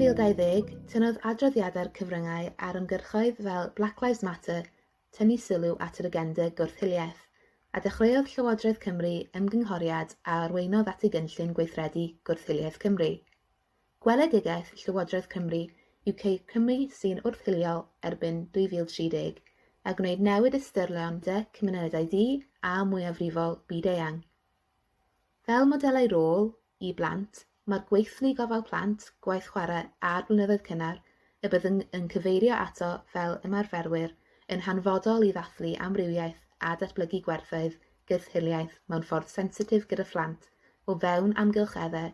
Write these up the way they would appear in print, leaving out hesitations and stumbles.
2020, tynnodd adroddiadau'r cyfryngau ar ymgyrchoedd fel Black Lives Matter tynnu sylw at yr agenda gwrth-hiliaeth, a dechreuodd Llywodraeth Cymru ymgynghoriad a arweinodd at ei Gynllun Gweithredu Gwrth-hiliaeth Cymru. Gweledigaeth Llywodraeth Cymru yw creu Cymru sy'n wrth-hiliol erbyn 2030 a gwneud newid ystyrlon de cymunedau du a mwyafrifol byd-eang. Fel modelau rôl i blant, mae'r gweithlu gofal plant, gwaith chwarae a'r blynyddoedd cynnar, y byddwn yn cyfeirio ato fel ymarferwyr, yn hanfodol i ddathlu amrywiaeth a datblygu gwerthoedd gwrth-hiliaeth mewn ffordd sensitif gyda phlant o fewn amgylcheddau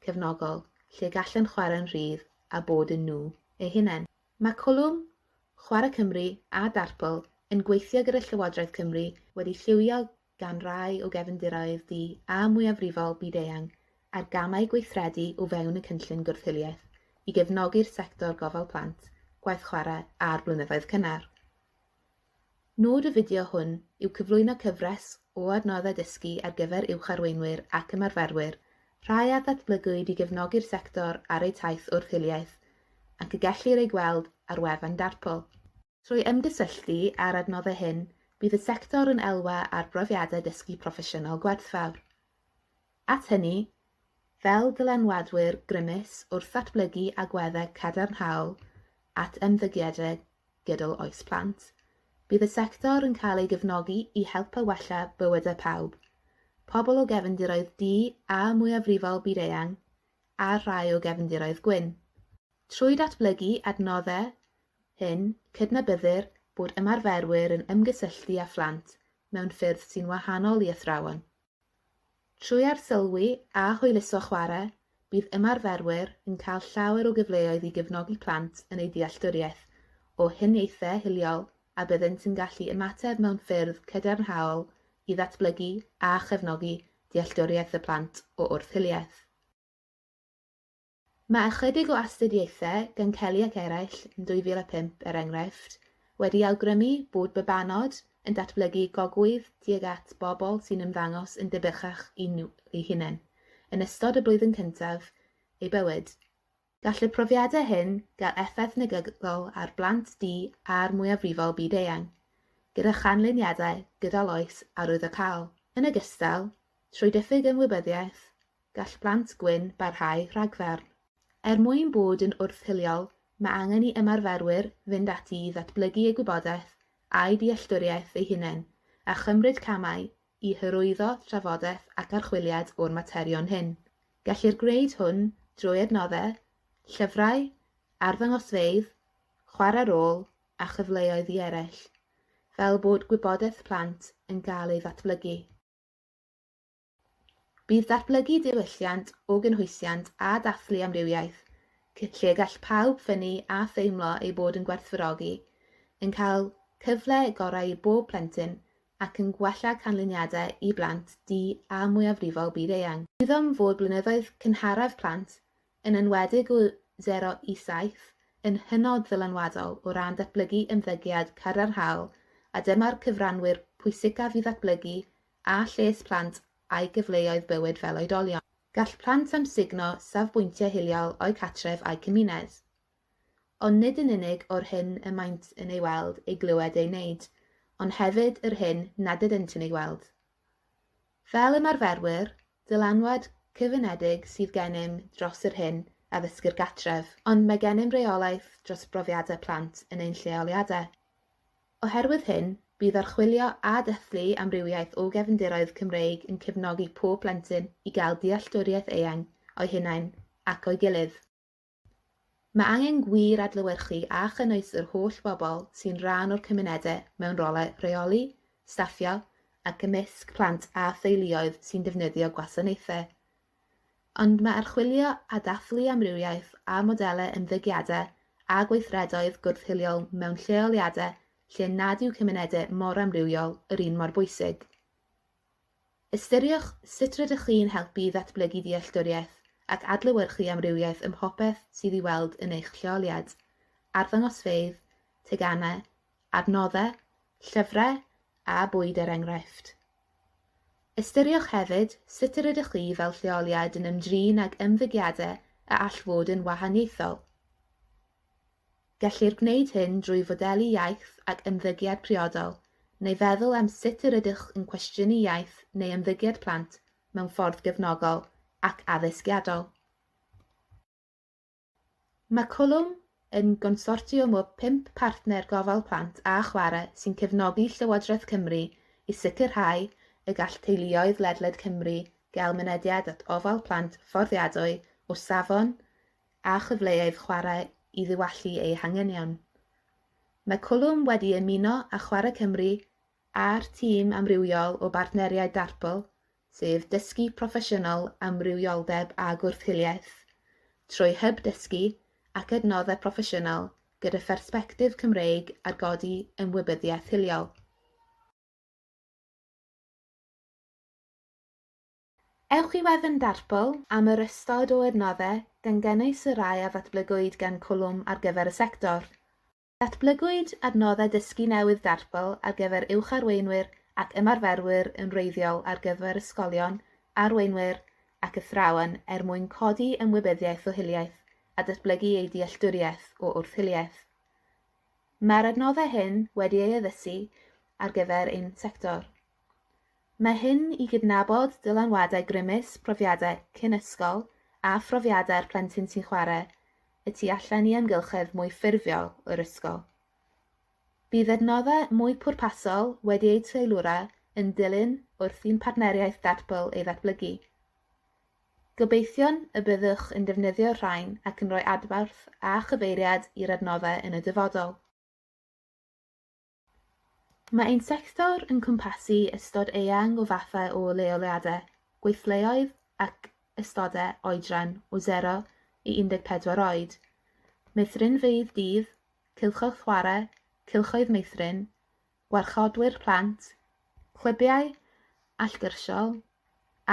cefnogol lle gallant chwarae'n rhydd a bod yn nhw eu hunain. Mae Cwlwm, Chwarae Cymru a Darpl yn gweithio gyda Llywodraeth Cymru wedi llywio gan rai o gefndiroedd du a mwyafrifol byd-eang ar gamau gweithredu o fewn y Cynllun Gwrth-hiliaeth i gefnogi'r sector gofal plant, gwaith chwarae a'r blynyddoedd cynnar. Nod y fideo hwn yw cyflwyno cyfres o adnoddau dysgu ar gyfer uwch-arweinwyr ac ymarferwyr, rhai a ddatblygwyd i gefnogi'r sector ar eu taith wrth-hiliaeth ac y gellir eu gweld ar wefan Darpl. Trwy ymgysylltu â'r adnoddau hyn, bydd y sector yn elwa ar brofiadau dysgu proffesiynol gwerthfawr. At hynny, fel dylanwadwyr grymus wrth ddatblygu agweddau cadarnhaol at ymddygiadau gydol oes plant, bydd y sector yn cael ei gefnogi i helpu wella bywydau pawb, pobl o gefndiroedd du a mwyafrifol byd-eang, a rhai o gefndiroedd gwyn. Trwy datblygu adnoddau hyn, cydnabyddir bod ymarferwyr yn ymgysylltu â phlant mewn ffyrdd sy'n wahanol i athrawon. Trwy arsylwi a hwyluso chwarae, bydd ymarferwyr yn cael llawer o gyfleoedd i gefnogi plant yn eu dealltwriaeth o huniaethau hiliol a byddent yn gallu ymateb mewn ffyrdd cadarnhaol i ddatblygu a chefnogi dealltwriaeth y plant o wrth-hiliaeth. Mae ychydig o astudiaethau, gan Kelly ac eraill yn 2005, er enghraifft, wedi awgrymu bod babanod yn datblygu gogwydd tuag at bobl sy'n ymddangos yn debycach i nhw eu hunain yn ystod y blwyddyn cyntaf eu bywyd. Gall y profiadau hyn gael effaith negyddol ar blant du a'r mwyafrifol byd-eang, gyda chanlyniadau gydol oes arwyddocaol. Yn ogystal, trwy diffyg ymwybyddiaeth, Gall plant gwyn barhau rhagfarn. Er mwyn bod yn wrth-hiliol, mae angen i ymarferwyr fynd ati i ddatblygu eu gwybodaeth a'u dealltwriaeth eu hunain a chymryd camau i hyrwyddo trafodaeth ac archwiliad o'r materion hyn. Gellir gwneud hwn drwy adnoddau, llyfrau, arddangosfeydd, chwarae rôl a chyfleoedd i eraill, fel bod gwybodaeth plant yn gael ei ddatblygu. Bydd datblygu diwylliant o gynhwysiant a dathlu amrywiaeth, lle gall pawb ffynnu a theimlo eu bod yn gwerthfawrogi, yn cael cyfle gorau i bob plentyn ac yn gwella canlyniadau i blant du a mwyafrifol byd-eang. Gwyddom fod blynyddoedd cynharaf plant, yn enwedig o 0 i 7, yn hynod ddylanwadol o ran datblygu ymddygiad cadarnhaol a dyma'r cyfranwyr pwysicaf i ddatblygu a lles plant a'u gyfleoedd bywyd fel oedolion. Gall plant amsugno safbwyntiau hiliol o'u cartref a'u cymuned. Ond nid yn unig o'r hyn y maent yn ei weld, ei glywed, ei wneud, ond hefyd yr hyn nad ydynt yn ei weld. Fel ymarferwyr, dylanwad cyfunedig sydd gennym dros yr hyn a ddysgir gartref, ond mae gennym reolaeth dros brofiadau plant yn ein lleoliadau. Oherwydd hyn, bydd archwilio a dathlu amrywiaeth o gefndiroedd Cymreig yn cefnogi pob plentyn i gael dealltwriaeth eang o'u hunain ac o'i gilydd. Mae angen gwir adlewyrchu a chynnwys yr holl bobl sy'n rhan o'r cymunedau mewn rolau rheoli, staffio ac ymysg plant a theuluoedd sy'n defnyddio gwasanaethau. Ond mae archwilio a dathlu amrywiaeth a modelau ymddygiadau a gweithredoedd gwrth-hiliol mewn lleoliadau lle nad yw cymunedau mor amrywiol yr un mor bwysig. Ystyriwch sut rydych chi'n helpu i ddatblygu dealltwriaeth ac adlewyrchu amrywiaeth ym mhopeth sydd i'w weld yn eich lleoliad, arddangosfeydd, teganau, adnoddau, llyfrau a bwyd er enghraifft. Ystyriwch hefyd sut yr ydych chi fel lleoliad yn ymdrin ag ymddygiadau a all fod yn wahaniaethol. Gellir gwneud hyn drwy fodelu iaith ac ymddygiad priodol, neu feddwl am sut yr ydych yn cwestiynu iaith neu ymddygiad plant mewn ffordd gefnogol ac addysgiadol. Mae Cwlwm yn gonsortiwm o pump partner gofal plant a chwarae sy'n cefnogi Llywodraeth Cymru i sicrhau y gall teuluoedd ledled Cymru gael mynediad at ofal plant fforddiadwy o safon a chyfleoedd chwarae i ddiwallu eu hanghenion. Mae Cwlwm wedi ymuno â Chwarae Cymru a'r tîm amrywiol o bartneriaid DARPL, sef Dysgu Proffesiynol Amrywioldeb a Gwrth-hiliaeth, trwy Hyb Dysgu ac adnoddau proffesiynol gyda phersbectif Cymreig ar godi ymwybyddiaeth hiliol. Ewch i wefan DARPL am yr ystod o adnoddau, gan gynnwys y rhai a ddatblygwyd gan Cwlwm ar gyfer y sector. Datblygwyd adnoddau dysgu newydd DARPL ar gyfer uwch-arweinwyr ac ymarferwyr yn wreiddiol ar gyfer ysgolion, arweinwyr ac athrawon er mwyn codi ymwybyddiaeth o hiliaeth a datblygu eu dealltwriaeth o wrth-hiliaeth. Mae'r adnoddau hyn wedi eu addasu ar gyfer ein sector. Mae hyn i gydnabod dylanwadau grymus profiadau cyn-ysgol a phrofiadau'r plentyn sy'n chwarae y tu allan i amgylchedd mwy ffurfiol yr ysgol. Bydd adnoddau mwy pwrpasol wedi eu teilwra yn dilyn wrth i'n partneriaeth DARPL ei ddatblygu. Gobeithiwn y byddwch yn defnyddio'r rhain ac yn rhoi adborth a chyfeiriad i'r adnoddau yn y dyfodol. Mae ein sector yn cwmpasu ystod eang o fathau o leoliadau, gweithleoedd ac ystodau oedran o 0 i 14 oed, meithrinfeydd dydd, cylchoedd chwarae, cylchoedd meithrin, gwarchodwyr plant, clybiau allgyrsiol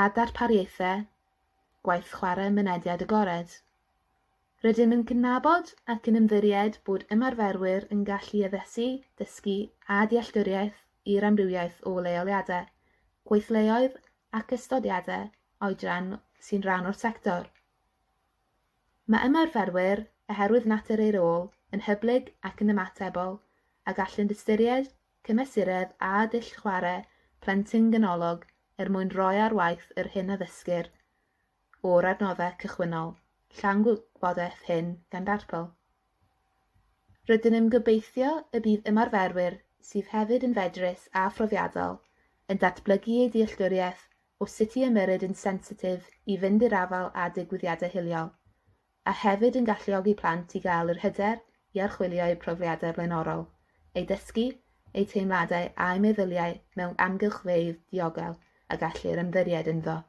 a darpariaethau gwaith chwarae mynediad agored. Rydym yn cydnabod ac yn ymddiried bod ymarferwyr yn gallu addasu, dysgu a dealltwriaeth i'r amrywiaeth o leoliadau, gweithleoedd ac ystodiadau oedran sy'n rhan o'r sector. Mae ymarferwyr, oherwydd natur eu rôl, yn hyblyg ac yn ymatebol a gallant ystyried cymesuredd a dull chwarae plentyn-ganolog er mwyn rhoi ar waith yr hyn a ddysgir o'r adnoddau cychwynnol llawn gwybodaeth hyn gan DARPL. Rydym yn gobeithio y bydd ymarferwyr sydd hefyd yn fedrus a phrofiadol yn datblygu eu dealltwriaeth o sut i ymyrryd yn sensitif i fynd i'r afael â digwyddiadau hiliol, a hefyd yn galluogi plant i gael yr hyder i archwilio eu profiadau blaenorol, eu dysgu, eu teimladau a'u meddyliau mewn amgylchfeydd diogel a gallir ymddiried ynddo.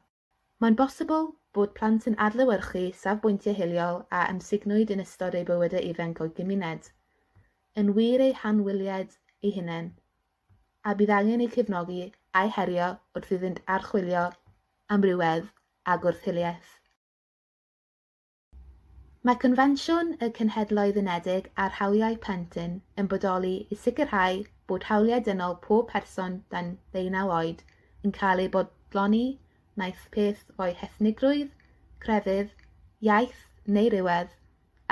Mae'n bosibl bod plant yn adlewyrchu safbwyntiau hiliol a amsugnwyd yn ystod eu bywydau ifanc o'u cymuned, yn wir eu hanwyliaid eu hunain, a bydd angen eu cefnogi a'u herio wrth iddynt archwilio amrywedd a gwrth-hiliaeth. Mae Confensiwn y Cenhedloedd Unedig ar Hawliau Plentyn yn bodoli i sicrhau bod hawliau dynol pob person dan ddeunaw oed yn cael eu bodloni naill peth fo'u hethnigrwydd, crefydd, iaith neu rywedd,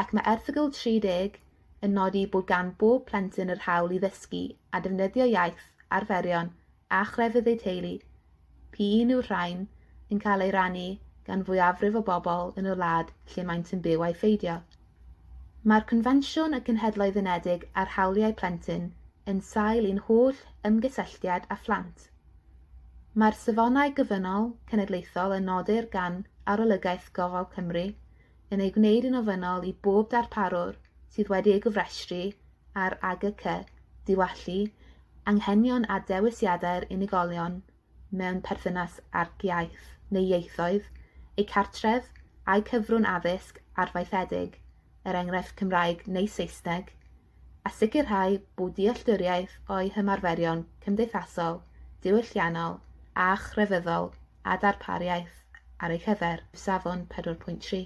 ac mae Erthygl 30 yn nodi bod gan bob plentyn yr hawl i ddysgu a defnyddio iaith, arferion a chrefydd eu teulu, p'un yw'r rhain yn cael ei rannu gan fwyafrif o bobl yn y wlad lle maent yn byw ai pheidio. Mae'r Confensiwn y Cenhedloedd Unedig ar Hawliau Plentyn yn sail i'n holl ymgysylltiad â phlant. Mae'r safonau gofynnol cenedlaethol a nodir gan Arolygaeth Gofal Cymru yn ei gwneud yn ofynnol i bob darparwr sydd wedi ei gofrestru a'r AGC diwallu anghenion a dewisiadau'r unigolion mewn perthynas ag iaith neu ieithoedd eu cartref a'u cyfrwng addysg arfaethedig, er enghraifft Cymraeg neu Saesneg, a sicrhau bod dealltwriaeth o'u hymarferion cymdeithasol, diwylliannol a chrefyddol a darpariaeth ar eu cyfer. Safon 4.3.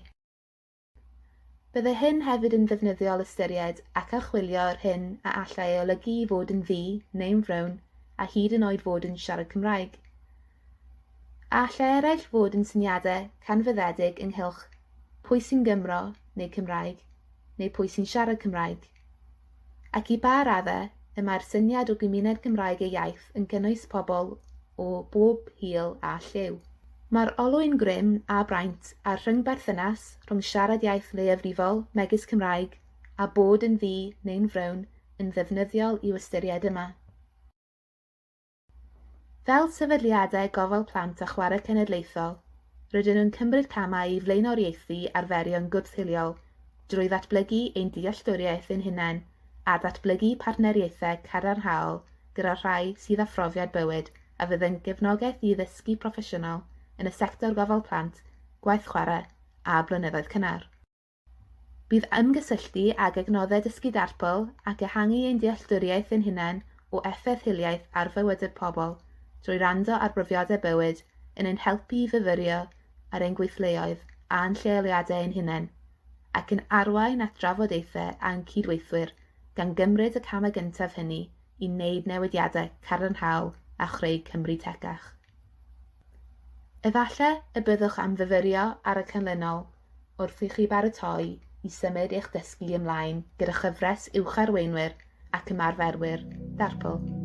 Byddai hyn hefyd yn ddefnyddiol ystyried ac archwilio yr hyn a allai ei olygu i fod yn ddu neu'n frown a hyd yn oed fod yn siarad Cymraeg. A allai eraill fod yn syniadau canfyddedig ynghylch pwy sy'n Gymro neu Cymraeg, neu pwy sy'n siarad Cymraeg. Ac i ba raddau y mae'r syniad o gymuned Gymraeg ei iaith yn cynnwys pobl o bob hil a lliw? Mae'r olwyn grym a braint a'r rhyngberthynas rhwng siarad iaith leiafrifol megis Cymraeg a bod yn ddu neu'n frown yn ddefnyddiol i'w ystyried yma. Fel sefydliadau gofal plant a chwarae cenedlaethol, rydyn yn cymryd camau i flaenoriaethu arferion gwrth-hiliol drwy ddatblygu ein dealltwriaeth ein hunain a datblygu partneriaethau cadarnhaol gyda'r rhai sydd â phrofiad bywyd a fydd yn gefnogaeth i ddysgu proffesiynol yn y sector gofal plant, gwaith chwarae a blynyddoedd cynnar. Bydd ymgysylltu ag adnoddau dysgu DARPL ac ehangu ein dealltwriaeth ein hunain o effaith hiliaeth ar fywydau pobl drwy wrando ar brofiadau bywyd yn ein helpu i fyfyrio ar ein gweithleoedd a'n lleoliadau ein hunain, ac yn arwain at drafodaethau â'n cydweithwyr gan gymryd y camau gyntaf hynny i wneud newidiadau cadarnhaol a chreu Cymru tecach. Efallai y byddwch am fyfyrio ar y canlynol wrth i chi baratoi i symud eich dysgu ymlaen gyda chyfres uwch arweinwyr ac ymarferwyr DARPL.